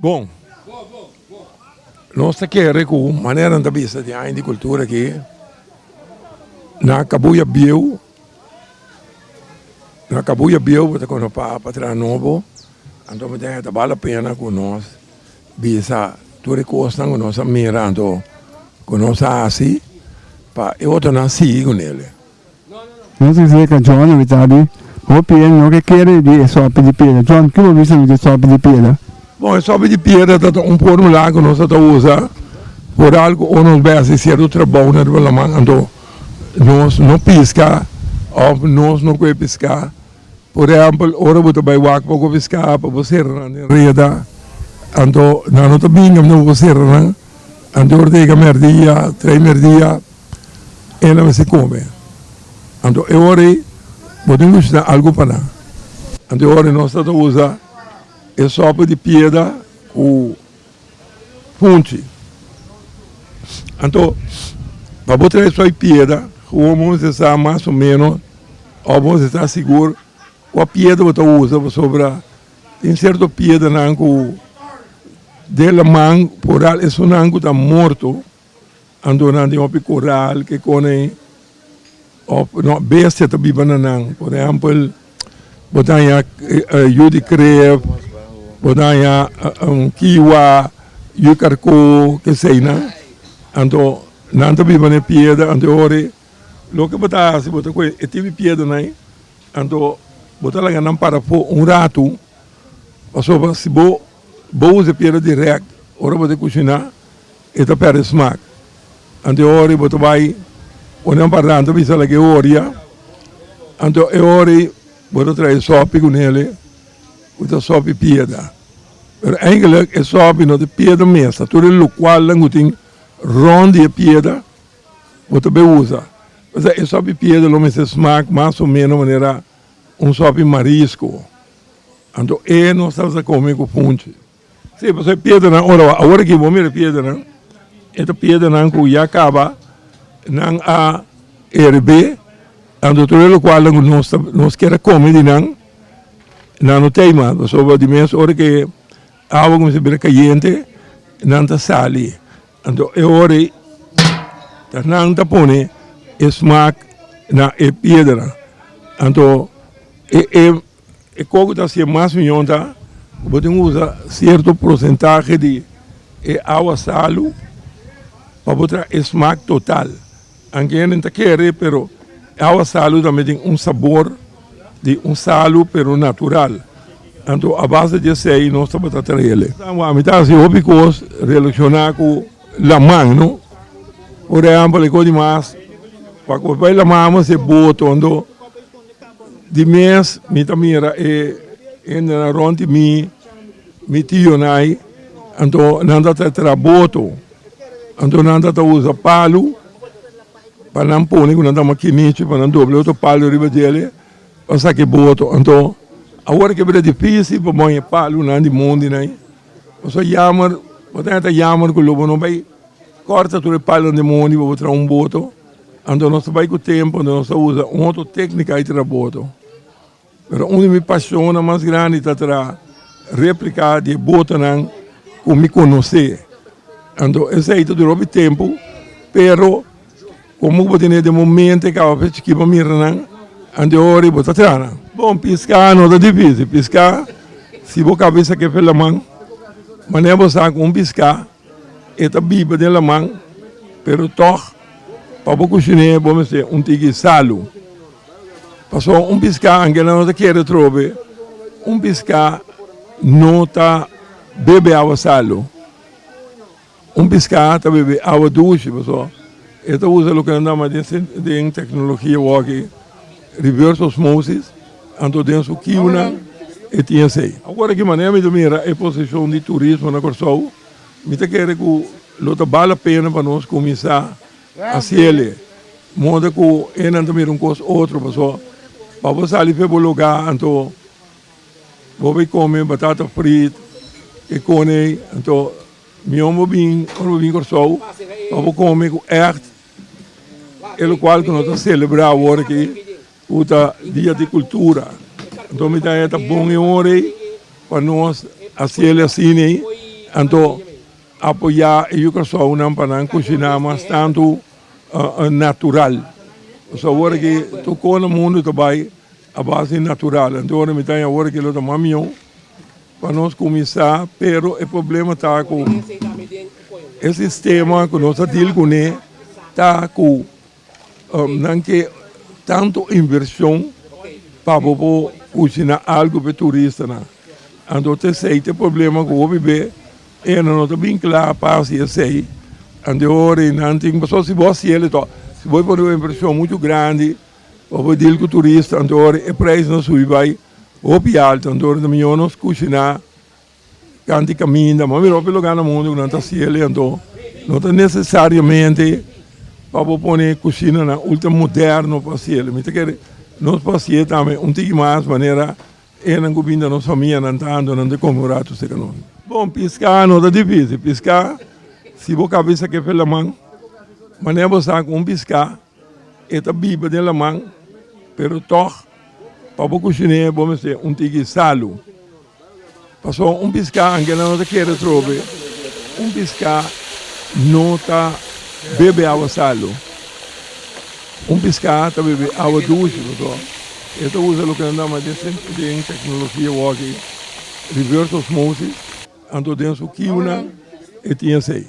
Bon, nos ta kere ku manera nan ta bisa di aña di kultura aki na Kabuya Bieu, na Kabuya Bieu bo ta kono pa pa traha nobo, anto mi ta bal la pena ku nos bisa tur e kosnan ku nos a mira anto ku nos a hasi pa e otronan sigui kunel. Nos a seka John awita di hopi e no ke kere di e sopi di piedra. John, ki bo bisa mi di e sopi di piedra? Bon, e sopi di piedra ta un formula ku nos ta usa foral ku ora nos bai hasi sierto trabou na riba laman, anto nos no piska òf nos no kohe piska. Por ehèmpel, ora bo ta bai wak poko piska pa bo sera nan den reda, anto nan no ta bin kaminda bo sera nan, anto ora ta yega mèrdia, trei mèrdia, E nan mester kome. Anto e ora ei bo tin ku kushina algu pa nan. Anto e ora ei nos ta usa e sopa di pieda ku funchi. Anto pa bo trae sopa di pieda bo mester sa mas o menos òf bo mester ta sigur kua pieda bo ta usa pasobra tin sierto piedanan ku den laman por al esunnan ku ta morto. Anto nan tin hopi koral ke kone of no bestia ta biba na nan. Por ehempel bo ta haña yu di kref, bo ta haña kiwa, yu karko, keseinan. Anto nan ta biba na e piedra, anto e ora loke bo ta hasi bo ta kohe e tipo di piedranan ei, anto bo ta laga nan para afó un ratu, pasobra si bo usa e piedra dirèkt ora bo ta kushiná. E ta perde smak. Anto e ora bo ta bai pone un parda anto bisa laga e oria. Anto e ora ei bo ta traha e sopi ku nele ku ta sopi piedra. Pero eigenlijk e sopi no ta piedra mes, ta tur e lokualnan ku tin rònt di e piedra bo ta bai usa. Pasobra e sopi piedra lo mester smak mas o menos manera un sopi marisko. Anto e nos tabata kome ku funchi. Sí, pasobra e piedranan ora awor aki bo mira e piedranan, e ta piedranan ku ya kaba nan a herbé, anto tur e lokualnan ku nos ta nos kier a kome di nan, nan no t'ei mas, pasobra di mes ora ke awa kuminsá bira kayente nan ta sali, anto e ora ei ta nan ta pone e smak na e piedranan, anto e e. E koko ta hasié mas miyon ta ku bo tin usa sierto porsentahe di e awa salu pa bo traha e smak total. Anke hende ta kere pero e awa salu tambe tin un sabor di un salu pero natural. Anto a base di esei nos tabata traha. Ami ta hasi hopi kos relashoná ku laman no. Por ehèmpel e kos di mas pa ku bai laman amo hasi boto anto. Di mes mi ta mira e hendenan rond di mi, mi tionan ei, anto nan ta traha boto, anto nan ta usa palu pa nan pone ku nan ta makinichi pa nan dobla otro palu riba djele pa saka e boto. Anto awor ke bira difisil pa moña e palunan di mondinan ei, pasobra yammer, bo ta henter yammer ku lo bo no bai kòrta tur e palunan di mondi pa bo traha un boto. Anto nos ta bai ku tempu, anto nos ta usa un otro téknika di traha boto. Pero un di mi pasionnan mas grandi ta traha réplika di e botonan ku mi konosé. Anto esei ta dura hopi tempu, pero komo ku bo tene den momento e kaba fe chikí pa mira nan, anto e ora bo ta traha nan. Bon, piská no ta difísil. Piská, si bo kaba di saka e fe laman, manera bo sa ku un piská. E ta biba den laman, pero tòg pa bo kushiné bo mester un tiki salu. Pasobra un piská, anke nan no ta kere trobe, un piská no ta bebe awa salu. Un piská ta bebe awa dushi, pasobra e ta usa loke nan ta yama den teknologia awor reverse osmosis, anto den su kiunan e tin esei. Awor aki manera mi ta mira e posishon di turismo na Kòrsou, mi ta kere ku lo ta bal la pena pa nos kuminsá hasiel moda ku e nan ta mira un kos otro pasobra pa bo sali for bo lugá anto bo bai kome batata frit e kone anto mihó bo bin ora bo bin Kòrsou pa bo kome ku ègt e lokual ku nos ta selebrá awor aki ku ta dia di kultura. Anto mi ta haña ta bon e ora ei pa nos hasiel asina ei. Anto apoyá e yu Kòrsounan pa nan kushiná mas tantu natural. Pasobra awor aki tur kos na mundu ta bai a base di natural. Anto ora mi ta haña awor aki lo ta mas mihó pa nos kuminsá, pero e problema ta ku e sistema ku nos ta deal kuné ta ku Nan ke tantu invershon pa bo por kushiná algu pa e turistanan. Anto ta esei ta e problema ku hopi be e no ta bin kla pa hasi esei. Anto e ora ei nan tin pasobra si bo hasi el to si bo pone un invershon muchu grandi pa bo deal ku turista anto e ora e preisnan subi bai hopi alto. Anto e ora ta mihó nos kushiná. Kanti kaminda, ma mira hopi lugar na mundu ku nan ta hasi el, anto no ta nesesariamente pa bo pone kushinanan ultra moderno pa hasi el. Mi ta kere nos por hasié tambe un tiki mas manera esnan ku bin ta nos famianan tantu nan ta kome un ratu serka nos. Bon, piská no ta difisil. Piská, si bo kabesa ke fe laman, manera bo sa ku un piská e ta biba den laman, pero tòg pa bo kushin'é bo mester un tiki salu. Pasobra un piská, anke nan no ta kere trobe, un piská no ta bebe awa salu. Un piská ta bebe awa dushi, pasobra e ta usa loke nan ta yama den teknologia awoki reverse osmosis, anto den su kiunan e tin esei.